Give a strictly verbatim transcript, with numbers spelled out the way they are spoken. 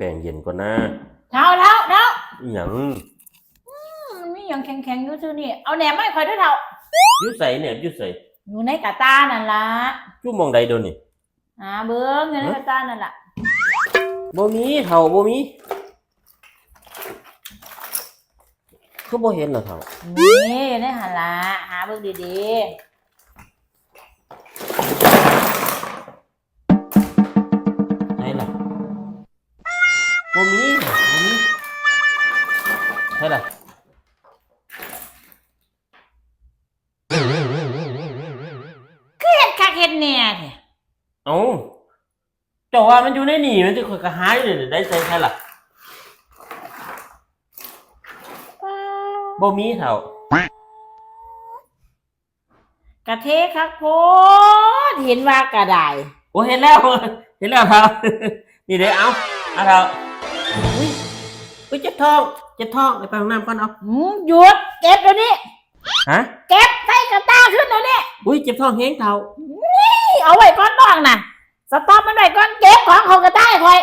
ปรงเย็นก่อนนะ เฒ่าเฒ่าเฒ่า อีหยัง มันมีหยังแข็งๆอยู่ซื่อนี่ เอาแหนบมาให้ข่อยเด้อเฒ่า อยู่ไส แหนบอยู่ไส อยู่ในกระตานั่นล่ะ อยู่หม่องใดเดี๋ยวนี้ หาเบิ่งอยู่ในกระตานั่นล่ะ บ่มีเฒ่า บ่มี คือบ่เห็นล่ะเฒ่า นี่อยู่ในหั่นล่ะ หาเบิ่งดี ใช่ล่ะ บ่มี บ่มี ใช่ล่ะ ๆ คือเฮ็ดคักเฮ็ดแน่แท้ เอ้า เจ้าว่ามันอยู่ในนี่ มันสิข่อยก็หาอยู่นี่ ได้ใส่ใช่ล่ะ บ่มีเฒ่า กะเทคักโพด เห็นว่ากะได้ โอ้ เห็นแล้ว เห็นแล้วเฒ่า นี่เด้อ เอา เอาเฒ่า อุ้ย อุ้ย เจ็บท้อง เจ็บท้อง ไปห้องน้ำก่อน เอา หืม หยุด เก็บเดี๋ยวนี้ ฮะ เก็บใส่กระตาขึ้นเดี๋ยวนี้ อุ้ย เจ็บท้องแฮงเฒ่า นี่ เอาไว้ก่อนน้องน่ะ สต็อปมันไว้ก่อน เก็บของเข้ากระตาให้ข่อย